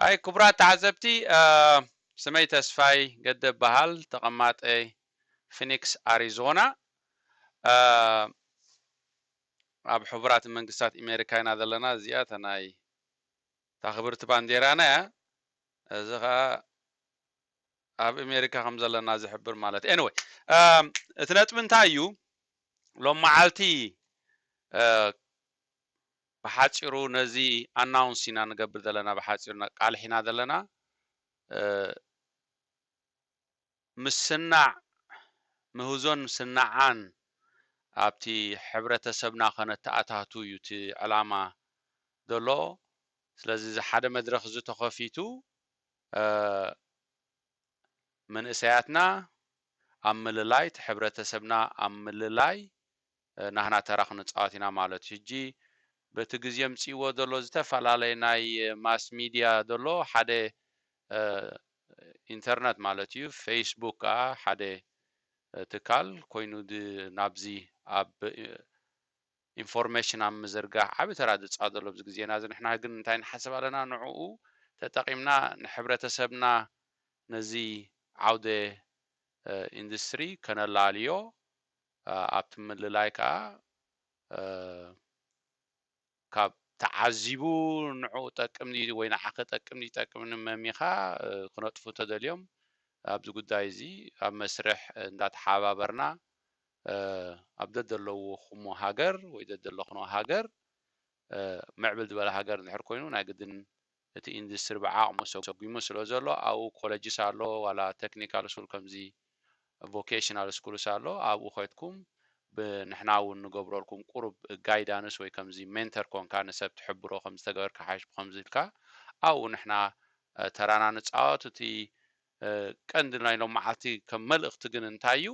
ኣይ ክቡራት ተዓዘብቲ፣ ስመይ ተስፋይ ገደ በሃል፣ ተቐማጠ ፊኒክስ ኣሪዞና። ኣብ ሕቡራት መንግስታት ኣሜሪካ ኢና ዘለና። እዚኣ እታ ናይ እታ ክብርቲ ባንዴራና እያ። እዚ ኸዓ ኣብ ኣሜሪካ ከም ዘለና ዝሕብር ማለት እዩ። Anyway፣ እቲ ነጥቢ እንታይ እዩ? ሎም መዓልቲ ብሓፂሩ ነዚ ኣናውንስ ኢና ንገብር ዘለና፣ ብሓፂሩ ነቃልሕ ኢና ዘለና። ምስናዕ፣ ምህዞን ምስናዓን ኣብቲ ሕብረተሰብና ከነተኣታቱ እዩ እቲ ዕላማ ዘሎ። ስለዚ እዚ ሓደ መድረኽ እዚ ተኸፊቱ፣ መንእሰያትና ኣብ ምልላይ፣ እቲ ሕብረተሰብና ኣብ ምልላይ ናህና ተራ ክንፃወት ኢና ማለት እዩ። ሕጂ በቲ ግዜ ምፅእዎ ዘሎ ዝተፈላለየ ናይ ማስ ሚድያ ዘሎ ሓደ ኢንተርነት ማለት እዩ። ፌስቡክ ከዓ ሓደ ትካል ኮይኑ ናብዚ ኣብ ኢንፎርሜሽን ኣብ ምዝርጋሕ ዓቢ ተራ ዝፃወት ዘሎ ኣብዚ ግዜና እዚ። ንሕና ግን እንታይ ንሓስብ ኣለና? ንዕኡ ተጠቒምና ንሕብረተሰብና ነዚ ዓውደ ኢንዱስትሪ ከነላልዮ፣ ኣብቲ ምልላይ ከዓ ካብ ተዓዚቡ ንዕኡ ጠቅም ድዩ ወይ ንዓኺ ጠቅም ድዩ ጠቅምኒ መሚኻ ክነጥፉ ተደልዮም ኣብዚ ጉዳይ እዚ ኣብ መስርሕ እንዳተሓባበርና ኣብ ደደለውኹሞ ሃገር ወይ ደደለኽኖ ሃገር ምዕብል ዝበለ ሃገር እንድሕር ኮይኑ ናይ ግድን እቲ ኢንዱስትሪ ብዓቕሙ ሰጉሙ ስለ ዘሎ ኣብኡ ኮለጅስ ኣሎ ዋላ ቴክኒካል ስኩል ከምዚ ቮኬሽናል ስኩልስ ኣሎ ኣብኡ ከድኩም ንሕና እውን ንገብረልኩም ቁሩብ ጋይዳንስ ወይ ከምዚ ሜንተር ኮንካ ንሰብ ትሕብሮ ከምዝተገበርካ ሓይሽ ብከምዚ ኢልካ ኣብኡ ንሕና ተራና ንፃወት። እቲ ቀንዲ ናይ ሎም መዓልቲ ከም መልእኽቲ ግን እንታይ እዩ?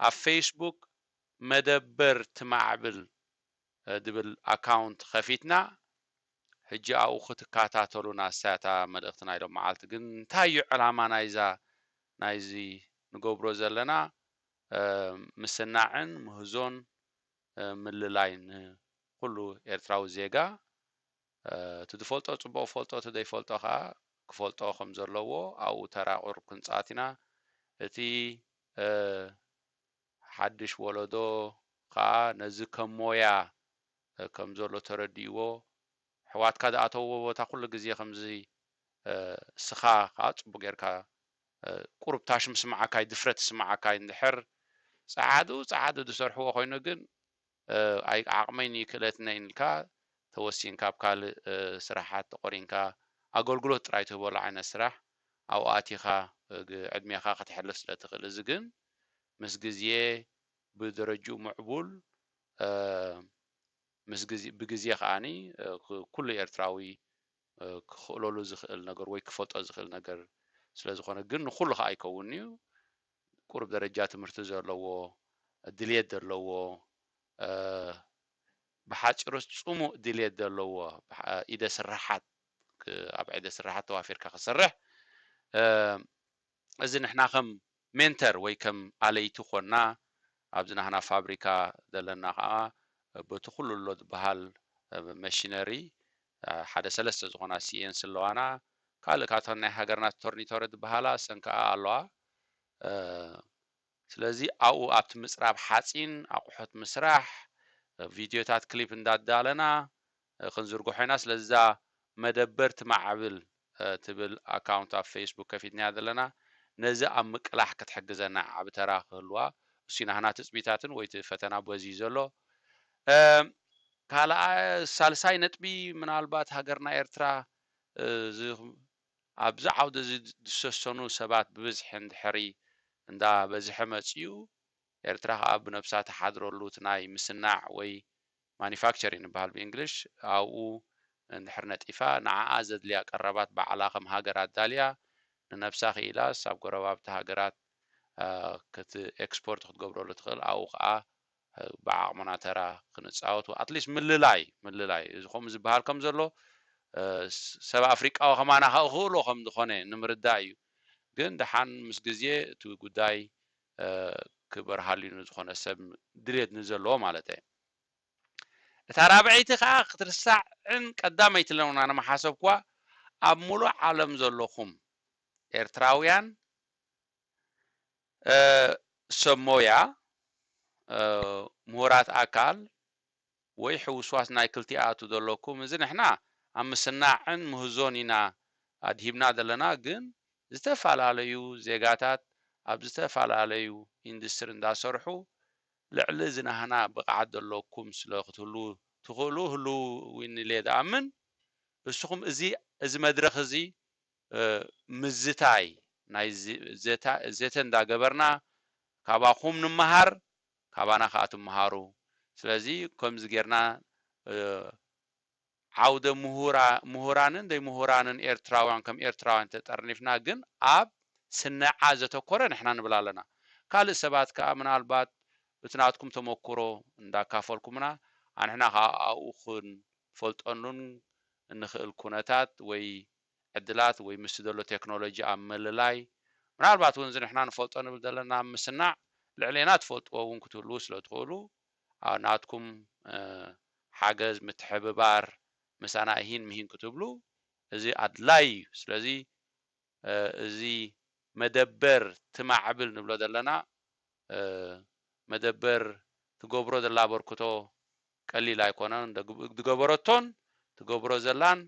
ኣብ ፌስቡክ መደበር ትማዕብል ድብል ኣካውንት ከፊትና ሕጂ ኣብኡ ክትከታተሉና እሳታ መልእኽቲ ናይ ሎም መዓልቲ ግን እንታይ እዩ ዕላማ ናይዛ ናይዚ ንገብሮ ዘለና ምስናዕን ምህዞን ምልላይ ንኩሉ ኤርትራዊ ዜጋ እቲ ዝፈልጦ ፅቡቅ ፈልጦ እቲ ዘይፈልጦ ከዓ ክፈልጦ ከም ዘለዎ ኣብኡ ተራቁር ክንፃት ኢና። እቲ ሓድሽ ወለዶ ከዓ ነዚ ከም ሞያ ከም ዘሎ ተረዲእዎ ሕዋትካ ዝኣተውዎ ቦታ ኩሉ ግዜ ከምዚ እስኻ ከዓ ፅቡቅ ጌርካ ቁሩብ ታሽ ምስማዓካይ ድፍረት ስማዓካይ እንድሕር ፀዓዱ ፀዓዱ ዝሰርሕዎ ኮይኑ ግን ኣይ ዓቕመይን ክእለትነይን ኢልካ ተወሲንካ ኣብ ካልእ ስራሓት ተቆሪንካ ኣገልግሎት ጥራይ ትህበሉ ዓይነት ስራሕ ኣብኡ ኣቲኻ ዕድሜኻ ከተሕልፍ ስለ ትኽእል እዚ ግን ምስ ግዜ ብደረጅኡ ምዕቡል ምስ ግዜ ብግዜ ከዓኒ ኩሉ ኤርትራዊ ክኽእለሉ ዝኽእል ነገር ወይ ክፈልጦ ዝኽእል ነገር ስለ ዝኾነ ግን ንኹሉ ከዓ ኣይከውን እዩ ቁሩብ ደረጃ ትምህርቲ ዘለዎ ድልየት ዘለዎ ብሓፂሩ ፅሙእ ድልየት ዘለዎ ኢደ ስራሓት ኣብ ዕደ ስራሓት ተዋፊርካ ክሰርሕ እዚ ንሕና ከም ሜንተር ወይ ከም ኣለይቲ ኮና ኣብዚ ናህና ፋብሪካ ዘለና ከዓ በቲ ኩሉ ኣሎ ዝበሃል መሽነሪ ሓደ ሰለስተ ዝኾና ሲኤንስ ኣለዋና ካልእ ካብተን ናይ ሃገርና ቶርኒቶረ ዝበሃላ እሰን ከዓ ኣለዋ ስለዚ ኣብኡ ኣብቲ ምፅራብ ሓፂን ኣቑሑት ምስራሕ ቪድዮታት ክሊፕ እንዳዳለና ክንዝርግሖ ኢና ስለዚ እዛ መደበር ትማዕብል ትብል ኣካውንት ኣብ ፌስቡክ ከፊትናያ ዘለና ነዚ ኣብ ምቅላሕ ክትሕግዘና ዓቢ ተራ ክህልዋ እሱ ናህና ትፅቢታትን ወይ እቲ ፈተና በዚ እዩ ዘሎ ካልኣ ሳልሳይ ነጥቢ ምናልባት ሃገርና ኤርትራ ኣብዚ ዓውዲ እዚ ዝሰሰኑ ሰባት ብብዝሒ እንድሕሪ እንዳ በዝሐ መፅኡ ኤርትራ ከዓ ብነብሳ ተሓድረሉ እቲ ናይ ምስናዕ ወይ ማኒፋክቸሪንግ ንበሃል ብእንግሊሽ ኣብኡ እንድሕር ነጢፋ ንዓኣ ዘድልያ ቀረባት ባዕላ ከም ሃገር ኣዳልያ ንነብሳ ክኢላስ ኣብ ጎረባብቲ ሃገራት ክት ኤክስፖርት ክትገብረሉ ትኽእል ኣብኡ ከዓ ብዓቕምና ተራ ክንፃወት ኣትሊስት ምልላይ ምልላይ እዚ ከምኡ ዝበሃል ከም ዘሎ ሰብ ኣፍሪቃዊ ከማና ከእኽእሎ ከም ዝኾነ ንምርዳእ እዩ ግን ደሓን ምስ ግዜ እቲ ጉዳይ ክበርሃልዩ ንዝኾነ ሰብ ድሌት ንዘለዎ ማለት እየ እታ ራብዐይቲ ከዓ ክትርሳዕን ቀዳመይቲ ለውና ንመሓሰብኳ ኣብ ሙሉእ ዓለም ዘለኹም ኤርትራውያን፣ እ፣ ሰብ ሞያ፣ እ፣ ምሁራት ኣካል ወይ ሕውስዋስ ናይ ክልቲኣቱ ዘለኩም፣ እዚ ንሕና ኣብ ምስናዕን ምህዞን ኢና ኣድሂብና ዘለና። ግን ዝተፈላለዩ ዜጋታት ኣብ ዝተፈላለዩ ኢንዱስትሪ እንዳሰርሑ ልዕሊ እዚ ናህና ብቕዓት ዘለኩም ስለ ክትህሉ ትኽእሉ ህልው እውን ኢለ ዝኣምን። እስኹም እዚ፣ እዚ መድረኽ እዚ፣ እ፣ ምዝታይ ናይ ዝ-፣ ዘታ-፣ ዘተ እንዳገበርና ካባኹም ንምሃር፣ ካባና ከኣ ትምሃሩ። ስለዚ ከምዚ ጌርና፣ እ፣ ዓውደ ምሁራ-፣ ምሁራንን ዘይምሁራንን ኤርትራውያን ከም ኤርትራውያን ተጠርኒፍና ግን ኣብ ስነዓ ዘተኮረ ንሕና ንብል ኣለና። ካልእ ሰባት ከኣ ምናልባት እቲ ናትኩም ተመኩሮ እንዳካፈልኩምና፣ ኣንሕና ከኣ ኣብኡ ክንፈልጠሉን እንኽእል ኩነታት ወይ ዕድላት ወይ ምስቲ ዘሎ ቴክኖሎጂ ኣብ ምልላይ፣ ምናልባት እውን እዚ ንሕና ንፈልጦ ንብል ዘለና ኣብ ምስናዕ ልዕሌና ትፈልጥዎ እውን ክትህልዉ ስለ ትኽእሉ፣ ኣብ ናትኩም፣ እ፣ ሓገዝ፣ ምትሕብባር፣ ምሳና እሂን ምሂን ክትብሉ እዚ ኣድላይ እዩ። ስለዚ፣ እ፣ እዚ መደበር ትማዕብል ንብሎ ዘለና፣ እ፣ መደበር ትገብሮ ዘላ ኣበርክቶ ቀሊል ኣይኮነን። ደግ-፣ ዝገበረቶን ትገብሮ ዘላን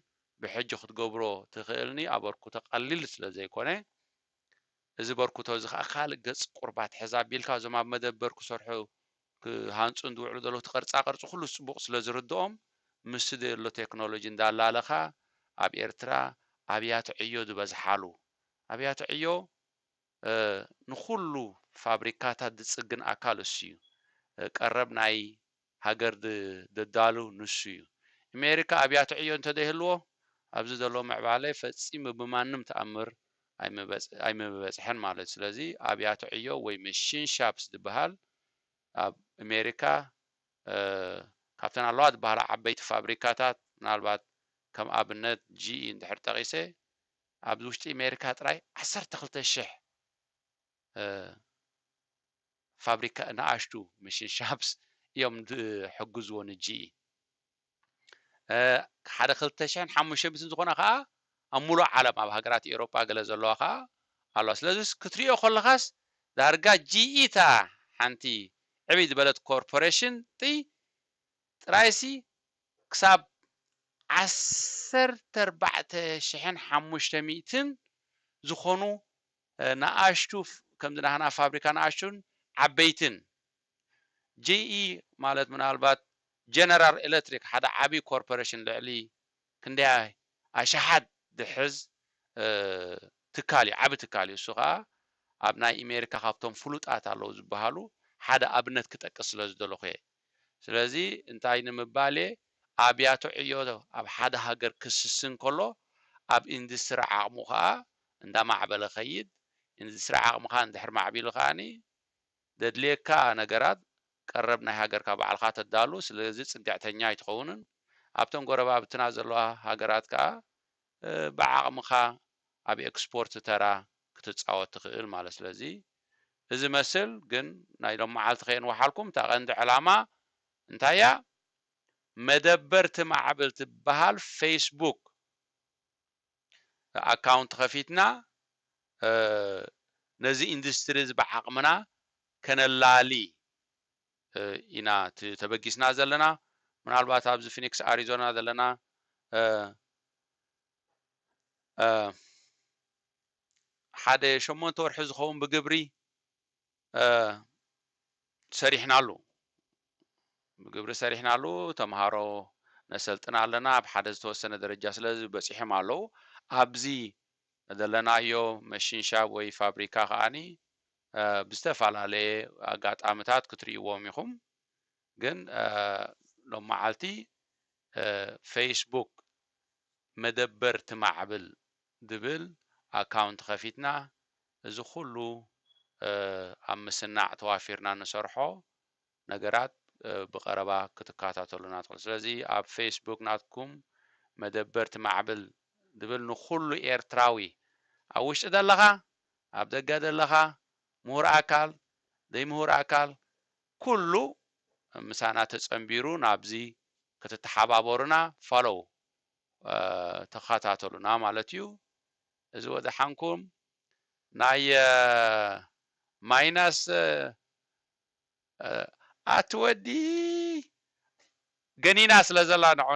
ብሕጂ ክትገብሮ ትኽእልኒ ኣበርክቶ ቀሊል ስለ ዘይኮነ፣ እዚ በርክቶ እዚ ኸኣ ካልእ ገጽ ቁርብ ኣትሕዝ ኣቢልካ እዞም ኣብ መደበር ክሰርሑ ክሃንጹን ዝውዕሉ ዘለዉ እቲ ቅርጻ ቅርጺ ኩሉ ጽቡቕ ስለ ዝርድኦም፣ ምስቲ ዘሎ ቴክኖሎጂ እንዳላለኻ ኣብ ኤርትራ ኣብያተ ዕዮ ዝበዝሓሉ። ኣብያተ ዕዮ፣ እ፣ ንኹሉ ፋብሪካታት ዝጽግን ኣካል እሱ እዩ። እ፣ ቀረብ ናይ ሃገር ድ-፣ ደዳሉ ንሱ እዩ። ኣሜሪካ ኣብያተ ዕዮ እንተዘይህልዎ ኣብዚ ዘሎ ምዕባለ ፈጺሙ ብማንም ተኣምር ኣይምበጽ-፣ ኣይምበጽሐን ማለት እዩ። ስለዚ ኣብያተ ዕዮ ወይ መሽን ሻፕስ ዝበሃል ኣብ ኣሜሪካ፣ እ፣ ካብተን ኣለዋ ዝበሃላ ዓበይቲ ፋብሪካታት፣ ምናልባት ከም ኣብነት ጂ ኢ እንድሕር ጠቒሰ፣ ኣብዚ ውሽጢ ኣሜሪካ ጥራይ ዓሰርተ ክልተ ሽሕ፣ እ፣ ፋብሪካ፣ ንኣሽቱ መሽን ሻፕስ እዮም ዝሕግዝዎ ን ጂ ኢ። እ፣ ሓደ ክልተ ሽሕን ሓሙሽተ ሚእትን ዝኾና ኸኣ ኣብ ሙሉእ ዓለም ኣብ ሃገራት ኤውሮጳ ገለ ዘለዋ ኸኣ ኣለዋ። ስለዚ ክትሪኦ ከለኻስ ዳርጋ ጂ ኢ እታ ሓንቲ ዕብይ ዝበለት ኮርፖሬሽን ጢ-፣ ጥራይሲ ክሳብ ዓሰርተ ኣርባዕተ ሽሕን ሓሙሽተ ሚእትን ዝኾኑ፣ እ፣ ንኣሽቱ ፍ-፣ ከምዚ ናህና ፋብሪካ ንኣሽቱን ዓበይትን፣ ጂ ኢ ማለት ምናልባት ጀነራል ኤሌክትሪክ ሓደ ዓቢ ኮርፖሬሽን ልዕሊ ክንደይ ኣሽሓት ዝሕዝ፣ እ፣ ትካል እዩ፣ ዓቢ ትካል እዩ። እሱ ኸኣ ኣብ ናይ ኣሜሪካ ካብቶም ፍሉጣት ኣለዉ ዝበሃሉ ሓደ ኣብነት ክጠቅስ ስለ ዝደለኹ እየ። ስለዚ እንታይ ንምባል እየ፣ ኣብያተ ዕዮ ኣብ ሓደ ሃገር ክስስን ከሎ ኣብ ኢንዱስትሪ ዓቕሙ ኸኣ እንዳማዕበለ ኸይድ፣ ኢንዱስትሪ ዓቕምኻ እንድሕር ማዕቢሉ ከኣኒ ዘድልየካ ነገራት ቀረብ ናይ ሃገርካ ባዕልኻ ተዳሉ። ስለዚ ጽግዕተኛ ኣይትኸውንን። ኣብተን ጎረባብትና ዘለዋ ሃገራት ከኣ፣ እ፣ ብዓቕምኻ ኣብ ኤክስፖርት ተራ ክትጻወት ትኽእል ማለት። ስለዚ እዚ መስል ግን ናይ ሎም መዓልቲ ከየንውሓልኩም እታ ቀንዲ ዕላማ እንታይ እያ? መደበር ትማዕብል ትበሃል ፌስቡክ ኣካውንት ከፊትና፣ እ፣ ነዚ ኢንዱስትሪ እዚ ብዓቕምና ከነላሊ፣ እ፣ ኢና ት-፣ ተበጊስና ዘለና። ምናልባት ኣብዚ ፊኒክስ ኣሪዞና ዘለና፣ እ፣ እ፣ ሓደ ሸሞንተ ወርሒ ዝኸውን ብግብሪ፣ እ፣ ሰሪሕናሉ። ብግብሪ ሰሪሕናሉ። ተምሃሮ ነሰልጥን ኣለና። ኣብ ሓደ ዝተወሰነ ደረጃ ስለ ዝበጺሖም ኣለዉ። ኣብዚ ዘለናዮ መሽን ሻፕ ወይ ፋብሪካ ከኣኒ፣ እ፣ ብዝተፈላለየ ኣጋጣምታት ክትርእይዎም ኢኹም። ግን፣ እ፣ ሎም መዓልቲ፣ እ፣ ፌስቡክ መደበር ትማዕብል ዝብል ኣካውንት ከፊትና፣ እዚ ኩሉ፣ እ፣ ኣብ ምስናዕ ተዋፊርና ንሰርሖ ነገራት፣ እ፣ ብቐረባ ክትከታተሉና ትኽእሉ። ስለዚ ኣብ ፌስቡክ ናትኩም መደበር ትማዕብል ዝብል ንኹሉ ኤርትራዊ፣ ኣብ ውሽጢ ዘለኻ፣ ኣብ ደገ ዘለኻ፣ ምሁር ኣካል፣ ዘይምሁር ኣካል፣ ኩሉ ምሳና ተጸንቢሩ ናብዚ ክትተሓባበሩና ፎሎው ተኸታተሉና ማለት እዩ። እዚ ወደሓንኩም ናይ ማይናስ ኣቲ ወዲ ገኒና ስለ ዘላ ንዑ